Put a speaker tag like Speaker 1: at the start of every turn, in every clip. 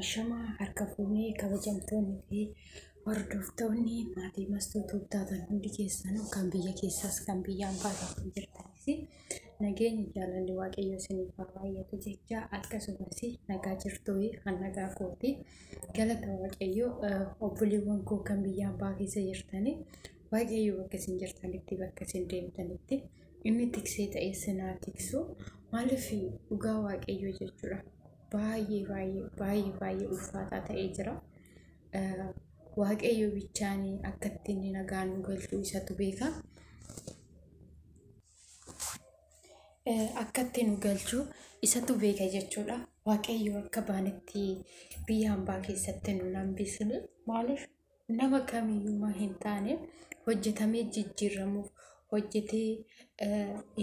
Speaker 1: Ashamaa harka fuunee kabajamtoonni fi hordoftoonni maatii Mastuu Tube taatan hundi keessanuu kan biyya keessaas kan biyya ambaa taatan jirtanis nageenya jaalalli waaqayyoo isiniif haa baay'atu jecha akkasumas nagaa jirtuu kan nagaa kooti galata waaqayyoo obboleewwan koo kan biyya ambaa keessa jirtanii waaqayyoo bakka isin jirtanitti bakka isin deemtanitti inni tiksee ta'ee isin haa tiksu maaliif dhugaa waaqayyoo jechuudha. Baay'ee baay'ee baay'ee baay'ee ulfaataa ta'ee jira. Waaqayyo bichaan akka itti inni nagaan nu galchu isatu beeka. Akka itti nu galchu isatu beeka jechuudha. Waaqayyo akka baanetti biyya hambaa keessatti nu hambisne maaliif nama kamiyyuu hin taane hojjetamee jijjiiramuuf hojjetee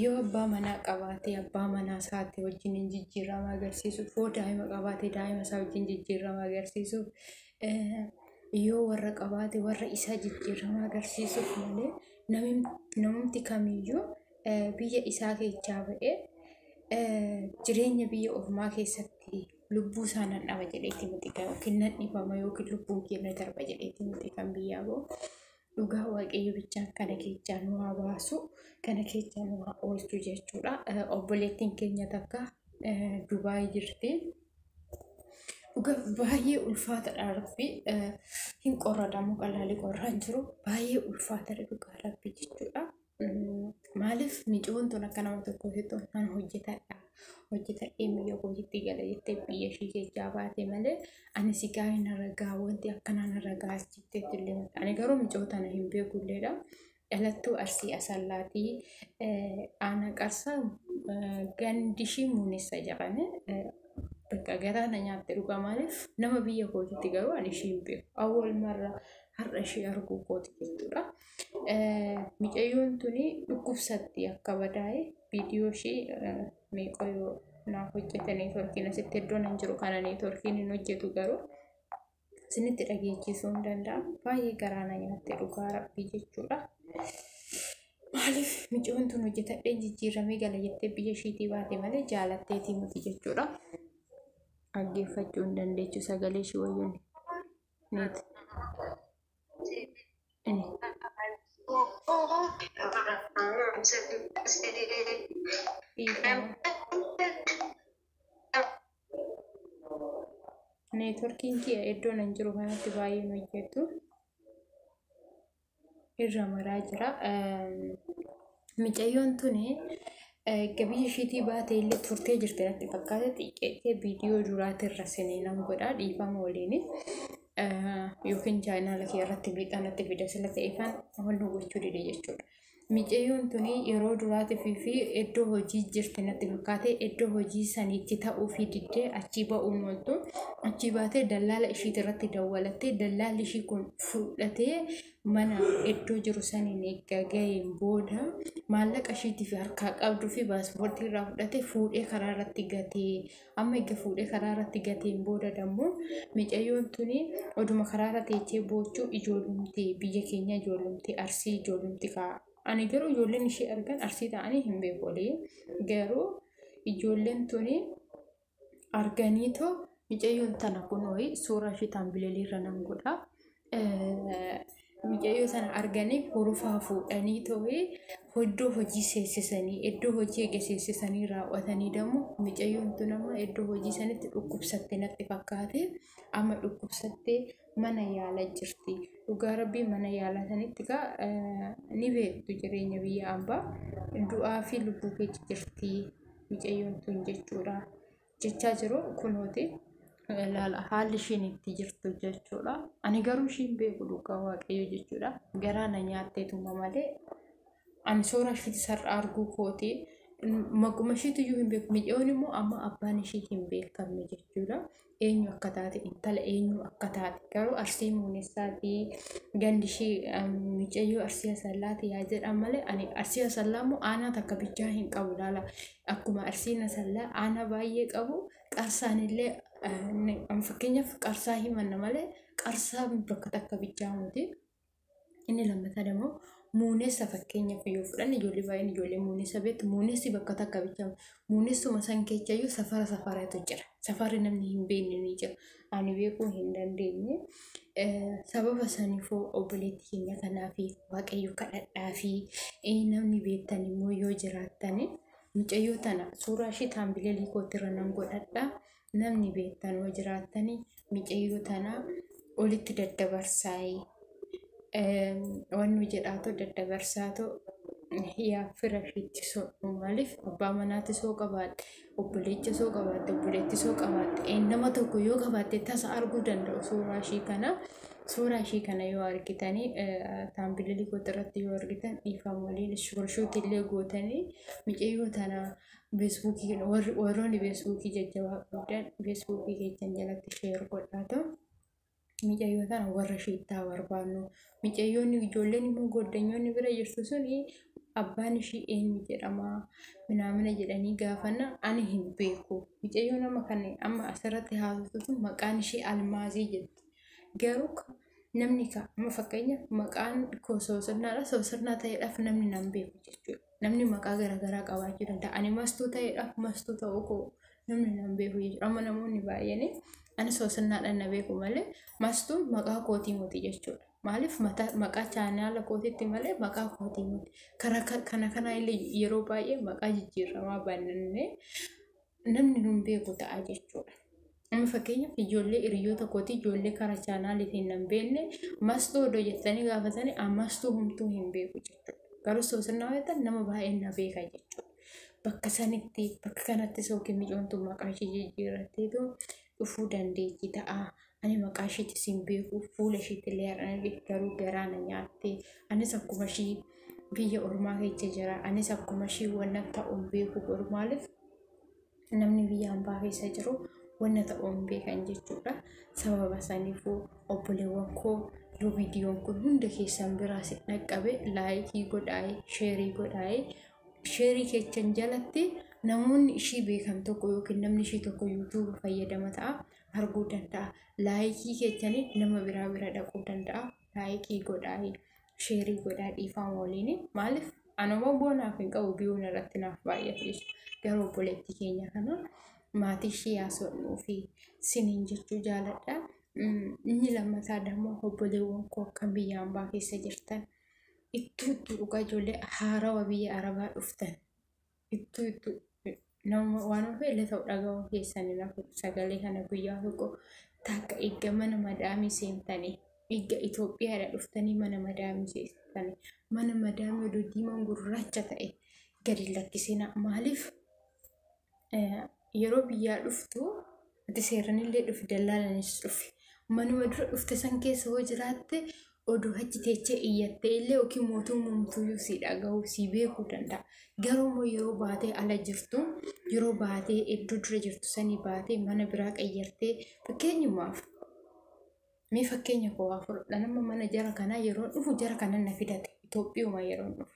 Speaker 1: yoo abbaa manaa qabaate abbaa manaa isaatti wajjin jijjiirama agarsiisuuf yoo daa'ima qabaate daa'ima isaa wajjin jijjiirama agarsiisuuf yoo warra qabaate warra isaa jijjiirama agarsiisuuf malee namumti kamiyyuu biyya isaa keessaa ba'ee jireenya biyya ormaa keessatti lubbuu isaa nan dhaba jedheetti miti yookiin nan dhibama yookiin lubbuun kee na darba jedheetti miti kan biyyaa ba'u. Dhugaa waaqayyo bichaan kana keessaa nu haa baasu kana keessaa nu haa oolchu jechuudha. Obboleettiin keenya takka Dubaay jirti. Dhugaa baay'ee ulfaataadha rabbi hin qorradamu qalaalii qorraan jiru baay'ee ulfaataadha dhugaa rabbi jechuudha. Maaliif micoon tun akka nama tokkootti nan hojjetadha. Hojjetadhee biyya kootitti gala jettee biyya ishii keessaa baate malee ani si gaarii narra gahaa wanti akkanaa narra gahaa jetteetti illee ani garuu micoo tana hin beekulleedha. Dhalattuu Arsii Asallaatii aanaa Qarsaa gandishii Muunessa jedhame bakka garaa na nyaatte dhugaa maaliif nama biyya kootitti garuu ani ishii hin beeku. Awwal marra har'a ishee arguu kooti jechuudha. Micayyoon tuni dhukkubsatti akka badaa'e viidiyoo ishee meeqa yoo naaf hojjete neetworkiin asitti iddoon hin jiru kana neetworkiin hin hojjetu garuu isinitti dhageechisuu hin danda'a. Baay'ee garaa na nyaatte dhugaa rabbii jechuudha. Maaliif micoon tun hojjetadhee jijjiiramee gala jettee biyya ishiitii baate malee jaalatteetii miti jechuudha. Dhaggeeffachuu hin dandeechu sagalee ishii wayyoon neet. Neetworkiin kiyya iddoon hin jiru kanatti baay'een hojjetu. Irra maraa jira. Micayyoon tuni biyya ishiitii baatee illee turtee jirti natti fakkaata. Xiqqeettee viidiyoo duraatirra sinii nan godha dhiifama waliin. Yookiin chaayinaala kee irratti miidhaa natti fida sila ta'eefan wannu gochuu dide jechuudha. Micayyoon tuni yeroo duraatii fi iddoo hojii jirti natti fakkaate iddoo hojii saniitti ta'uu fi diddee achii ba'uun ooltu achii baatee dallaala ishiit irratti dawwalattee dallaalli ishii kun fudhatee mana iddoo jiru saniin eegga ga'een booda maallaqa ishiitii fi harkaa qabduu fi paaspoortii irraa fudhatee fuudhee karaa irratti gatee amma eegga fuudhee karaa irratti gateen booda dammoo micayyoon tuni oduma karaa irra teechee boochuu ijoollumti biyya keenya ijoollumti Arsii ijoollumti kaa ani garuu ijoolleen ishee argan Arsii ta'anii hin beeku walii garuu ijoolleen tuni arganiitoo micayyoon tana kunooyi suuraa ishee taambileelii irra nan godha. Micayyoo sana arganii hurufaa fuudhanii tooyi iddoo hojii seessisanii iddoo hojii eega seessisanii raawwatanii dammoo micayyoon tun amma iddoo hojii sanitti dhukkubsatte natti fakkaate amma dhukkubsattee mana yaala jirti. Dhugaa rabbii mana yaalaa sanitti kaa ni beektu jireenya biyya ambaa du'aa fi lubbuu keessa jirti micayyoon tun jechuudha. Jechaa jiru kunooti laala haalli ishiin itti jirtu jechuudha. Ani garuu ishiin beeku dhugaa waaqayyo jechuudha. Garaa na nyaatteetuma malee ani suuraa ishiitti sarara arguu kooti. Maquma ishiitu iyyuu hin beeku. Micayyoon immoo amma abbaan ishii hin beekamne jechuudha. Eenyu akka taate intala eenyu akka taate garuu Arsii Muunessaati gandi ishii micayyoo Arsii Asallaati yaa jedhan malee ani Arsii Asallaa immoo aanaa takka bichaa hin qabu laala. Akkuma Arsiin Asallaa aanaa baay'ee qabu qarsaan illee fakkeenyaaf qarsaa himanna malee qarsaa bakka takka bichaa miti. Inni lammataa immoo Muunessa fakkeenyaaf yoo fudhanne ijoollee baay'een ijoollee muunessa beektu. Muunessi bakka takka bicha muunessuma san keessa iyyuu safara safaratu jira. Safarri namni hin beekne ni jira. Ani beekuu hin dandeenye. Sababa saniifuu obboleettii keenya kanaa fi Waaqayyo kadhadhaa fi namni beektan immoo yoo jiraattan mucayyoo tana suuraa ishii taambileelii kootirra nan godhadha. Namni beektan yoo jiraattan mucayyoo tana olitti daddabarsaayee wannu jedhaatoo daddabarsaatoo yaa fira ishiitti sodhu. Maaliif abbaa manaatti soo qabaatte, obboleecha soo qabaatte, obboleetti soo qabaatte, nama tokko yoo qabaatte tasa arguu danda'u suuraa ishii kana. Suuraa ishii kana yoo argitanii taambileelii kootii irratti yoo argitan dhiifama waliin shuutii illee gootanii mucayyoo tana feesbuukii warroonni feesbuukii jajjabaa qabdan feesbuukii keessan jalatti sheer godhaatoo mucayyoo tana warra ishiitti haa barbaannu. Mucayyoonni ijoolleen immoo goddanyoonni bira jirtu suni abbaan ishii eenyu jedhama minaamina jedhanii gaafanna ani hin beeku. Mucayyoo nama kana amma asirratti haasoftu maqaan ishii Almaazii jetti. Garuu namni amma fakkeenya maqaan koo Soosirnaadha. Soosirnaa ta'eedhaaf namni nan beeku jechuudha. Namni maqaa garaagaraa qabaachuu danda'a. Ani mastuu ta'eedhaaf mastuu ta'uu koo namni nan beeku jechuudha. Amma namoonni baay'een ani Soosirnaadhaan na beeku malee mastuun maqaa kootii miti jechuudha. Maaliif maqaa chaanaala kootiitti malee maqaa kootii miti. Kana kana illee yeroo baay'ee maqaa jijjiiramaa baannannee namni nun beeku ta'a jechuudha. Amma fakkeenyaaf ijoollee hiriyoota kootii ijoollee karaa chaanaaliitiin nan beekne mastuu odoo jettanii gaafatanii mastuu homtuu hin beeku jechuudha. Garuu Soosirnaa jettan nama baay'een na beeka jechuudha. Bakka sanitti bakka kanattis yookiin micoon tun maqaa ishee jijjiirratteetu dhufuu dandeechi ta'a. Ani maqaa isheetis hin beeku, fuula isheetti illee har'an arge garuu garaa na nyaatte. Anis akkuma ishii biyya ormaa keessa jira. Anis akkuma ishii wanna ta'u hin beeku garuu maaliif namni biyya hambaa keessa jiru wanna ta'u hin beekan jechuudha. Sababa saniifuu obboleewwan koo yoo viidiyoon kun hunda keessan biraa si dhaqqabe laayikii godhaa'ee sheerii godhaa'ee sheerii keessan jalatti namoonni ishii beekan tokko yookiin namni ishii tokko yuutuuba fayyadama ta'a arguu danda'a. Laayikii keessanii nama biraa bira dhaquu danda'a. Laayikii godhaa'ee sheerii godhaa dhiifama waliin maaliif anuma boonaaf hin qabu biyyoon irratti naaf baay'ate jechuudha. Garuu obboleettii keenya kana maatii ishee haasofnuu fi siniin jechuu jaaladha. Inni lammataa immoo obboleewwan koo akkam biyya hambaa keessa jirtan ittuu ittuu dhugaa ijoollee haarawa biyya arabaa dhuftan ittuu ittuu nama waan of illee ta'u dhaga'uu keessan lafa sagalee kana guyyaa tokko takka eegga mana madaamii seentanii eegga Itoophiyaadha dhuftanii mana madaamii seentanii mana madaamii oduu diimaan gurraacha ta'e gadi lakkisina. Maaliif yeroo biyyaa dhuftu ati seeranillee dhufi dallaalanis dhufi manuma dura dhufte san keessa hoo jiraatte oduu achi teechee iyyattee illee yookiin mootummaa si dhaga'uu si beekuu danda'a. Garuu immoo yeroo baatee ala jirtu yeroo baatee iddoo dura jirtu sanii baatee mana biraa qayyartee fakkeenyumaaf mee fakkeenya koo haa fudhadha. Nama mana jara kanaa yeroo dhufu jara kana na fidate Itoophiyuma yeroo dhufu.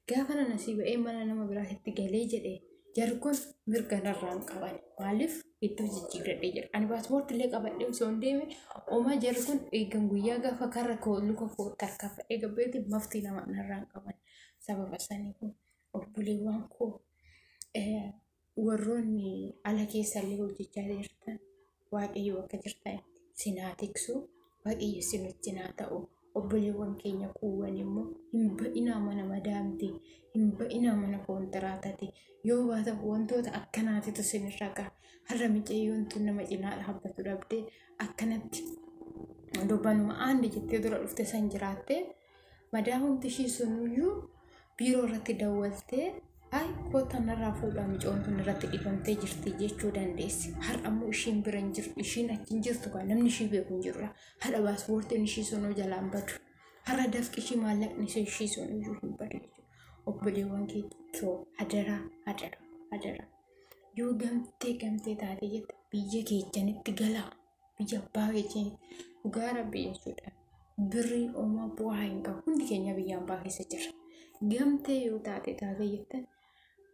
Speaker 1: Gaafa nana si ba'ee mana nama biraatti galee jedhee jarri kun mirga narraa hin qaban. Maaliif iddoo jijjiirradhee jira. Ani paaspoortii illee qabadhee osoo hin deeme oomaa jarri kun eegan guyyaa gaafa karra koo luka koo tarkaanfadhee gabbeetti maftii nama narraa hin qaban. Sababa saniif obboleewwan koo warroonni ala keessa illee hojjechaa jirtan Waaqayyo bakka jirtanitti sin haa tiksu, Waaqayyo sin wajjin haa ta'u. Obboleewwan keenya kuuwwan immoo hin ba'inaa mana madaamti, hin ba'inaa mana koontiraatati. Yoo baatan wantoota akkanaatitu sinirra gaha. Har'a micayyoon tun nama cinaa dhaabbatu dhabdee akkanatti dubbanuma aandi jettee dura dhufte san jiraattee madaamumti ishii sunuyyuu biiroo irratti dawwaltee ay kottaa narraa fuudhaa micoon tun irratti dhibamtee jirti jechuu dandeessi. Har'a immoo ishiin bira hin jirtu, ishiin achi hin jirtu kan namni ishii beeku hin jirudha. Har'a paaspoortiin ishii sunuu jalaan badu. Har'a dafqi ishii maallaqni ishii sunuyyuu hin badu jechuudha. Obboleewwan keettoo hadaraa hadaraa hadaraa. Yoo gamtee gamtee taate jette biyya keessanitti galaa. Biyya abbaa keessanitti dhugaa rabbi jechuudha. Birriin uumaa bu'aa hin qabu. Hundi keenya biyya ambaa keessa jirra. Gamtee yoo taate taate jettan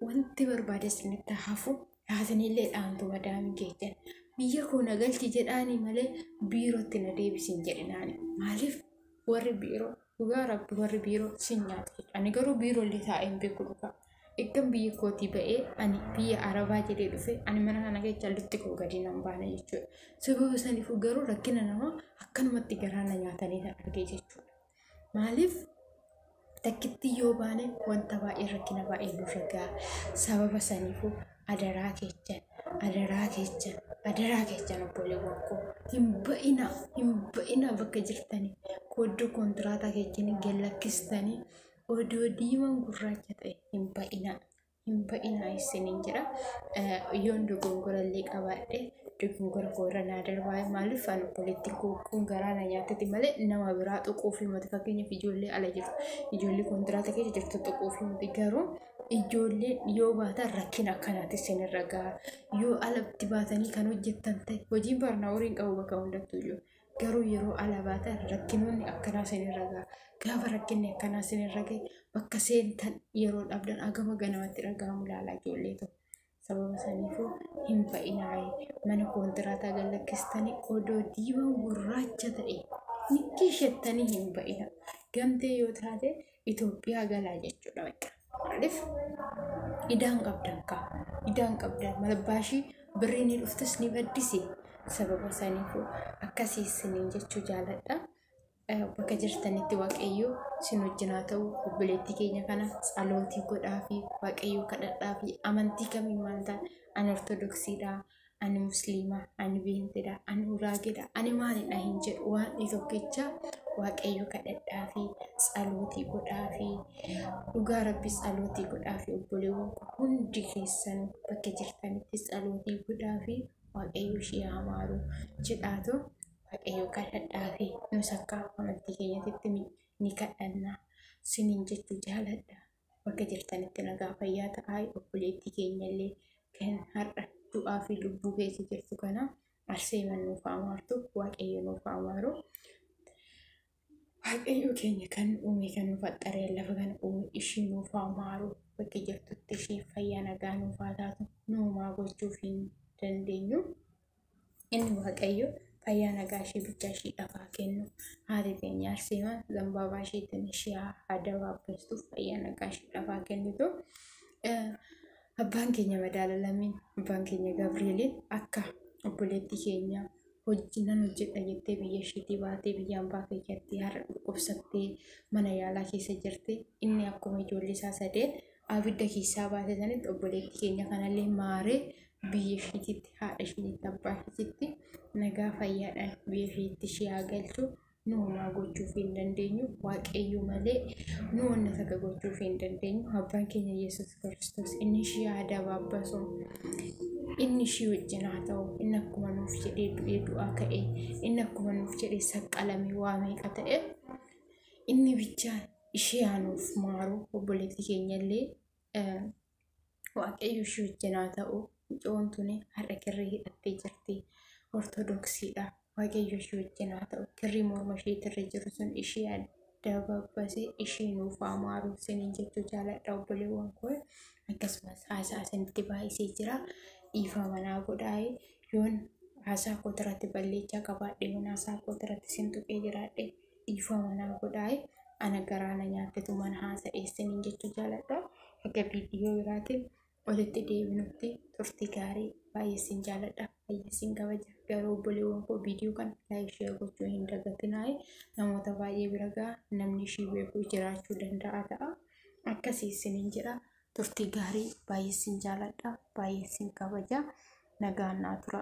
Speaker 1: wanti barbaade isinitti hafu haasinillee dhaantu madaamii keessan. Biyya koo na galchi jedhaanii malee biirootti na deebisin jedhinaani. Maaliif warri biiroo dhugaa rabbi warri biiroo sin nyaatu jechuudha. Ani garuu biiroo illee taa'ee hin beeku dhugaa. Eeggan biyya kootii ba'ee ani biyya Arabaa jedhee dhufe ani mana kana keessa lutti koo gadi nan baana jechuudha. Sababa saniifuu garuu rakkina namaa akkanumatti garaa na nyaatanii kan argee jechuudha. Maaliif takkitti yoo baane wanta baay'ee rakkina baay'ee nurra ga'a. Sababa saniifuu adaraa keechan, adaraa keechan, adaraa keechan obboleewwan koo hin ba'inaa, hin ba'inaa bakka jirtanii kooddoo kontiraataa keechanii gad lakkistanii odoo diimaan gurraacha ta'e hin ba'inaa. Hin ba'inaa isiniin jedha. Yoon dogongora illee qabaadhe dogongora koorra naa darbaa. Maaliif ani obboleettiin koo kun garaa na nyaatetti malee nama biraa tuquuf himate. Fakkeenyaaf ijoollee ala jirtu, ijoollee kontiraata keessa jirtu tuquuf himate. Garuu ijoolleen yoo baatan rakkina akkanaati isinirra gaha. Yoo alatti baatanii kan hojjettan ta'e hojiin barnaa horiin qabu bakka hundattuu iyyuu. Garuu yeroo ala baatan rakkinoonni akkanaa isinirra gaha. Gaafa rakkinni akkanaa isinirra gahe bakka seentan yeroo dhabdan agama ganamatti dhaga'amu ilaalaa ijoollee tokko. Sababa saniifuu hin ba'inaa. Mana kontiraataa gad lakkistanii odoo diimaan gurraacha ta'e nikkii isheettanii hin ba'ina. Gamtee yoo taate Itoophiyaa galaa jechuudha bakka. Maaliif idaan qabdan kaa idaan qabdan malbaashii birrii ni dhuftes ni baddisi. Sababa saniifuu akkasii isiniin jechuu jaaladha. Bakka jirtanitti Waaqayyo isin wajjin haa ta'u. Obboleettii keenya kana tsalootii godhaa fi Waaqayyo kadhadhaa fi amantii kamiin maal ta'a? Ani Ortodoksiidha, ani Musliima, ani Beenteedha, ani Uraageedha, ani maalidha hin jedhu. Waan tokkicha Waaqayyo kadhadhaa fi tsalootii godhaa fi dhugaa Rabbi tsalootii godhaa fi obboleewwan koo hundi keessan bakka jirtanitti tsalootii godhaa fi Waaqayyo ishee haa maaru jedhaatu Waaqayyo kadhadhaa fi nus akka amantii keenyatti ni kadhanna siniin jechuu jaaladha. Bakka jirtanitti nagaa fayyaa ta'aa. Obboleettii keenya illee kan har'a du'aa fi lubbuu keessa jirtu kana Arseeman nuuf haa maartu, Waaqayyo nuuf haa maaru. Waaqayyo keenya kan uume kan nu faxxaree lafa kana uume ishii nuuf haa maaru. Bakka jirtutti ishii fayyaa nagaa nuuf haa taatu. Nuumaa gochuuf hin dandeenyu. Inni Waaqayyo fayyaa nagaa ishee bichaa ishii dhafaa kennu. Haati teenya Arseemaan zambaabaa isheetiin ishee haa dabaabbastuuf fayyaa nagaa ishii dhafaa kennitu. Abbaan keenya madaala lameen, abbaan keenya Gabri'eeliin akka obboleettii keenya hojii nan hojjedha jettee biyya isheetii baatee biyya ambaa keessatti har'a dhukkubsattee mana yaalaa keessa jirti. Inni akkuma ijoollee isaa sadeen abidda keessaa baase sanitti obboleettii keenya kanallee maaree biyya isheetitti haadha isheetitti abbaa isheetitti nagaa fayyaadhaan biyya isheetitti ishee haa galchu. Nu homaa gochuuf hin dandeenyu, Waaqayyo malee nu wanna takka gochuuf hin dandeenyu. Abbaan keenya Yesuus Kiristoos inni ishee haa dabaabbasu, inni ishee wajjin haa ta'u. Inni akkuma nuuf jedhee du'ee du'aa ka'e, inni akkuma nuuf jedhee saqqalame waa meeqa ta'e, inni bichaan ishee haa nuuf maaru. Obboleettii keenya illee Waaqayyo ishee wajjin haa ta'u. Mucoon tuni har'a kirrii hidhattee jirti. Ortodoksiidha. Waaqayyo ishee wajjin haa ta'u. Kirrii morma isheetirra jiru sun ishee adda babbasee ishee nuuf haa maaru isiniin jechuu jaaladha obboleewwan koo. Akkasumas haasaa isinitti baay'isee jira. Dhiifama naa godhaa. Yoon haasaa koo irratti balleechaa qabaadhe, yoon haasaa koo irratti isin tuqee jiraadhe dhiifama naa godhaa. Ana garaa na nyaattetu mana haasa'e isiniin jechuu jaaladha. Akka viidiyoo biraatiin walitti deebinutti turtii gaarii. Baay'ee isin jaaladha, baay'ee isin kabaja. Garuu obboleewwan koo viidiyoo kana like share gochuu hin dagatinaa. Namoota baay'ee bira ga'a, namni ishii beeku jiraachuu danda'a ta'a. Akkasii isiniin jedha. Turtii gaarii, baay'ee isin jaaladha, baay'ee isin kabaja. Nagaan naa tura.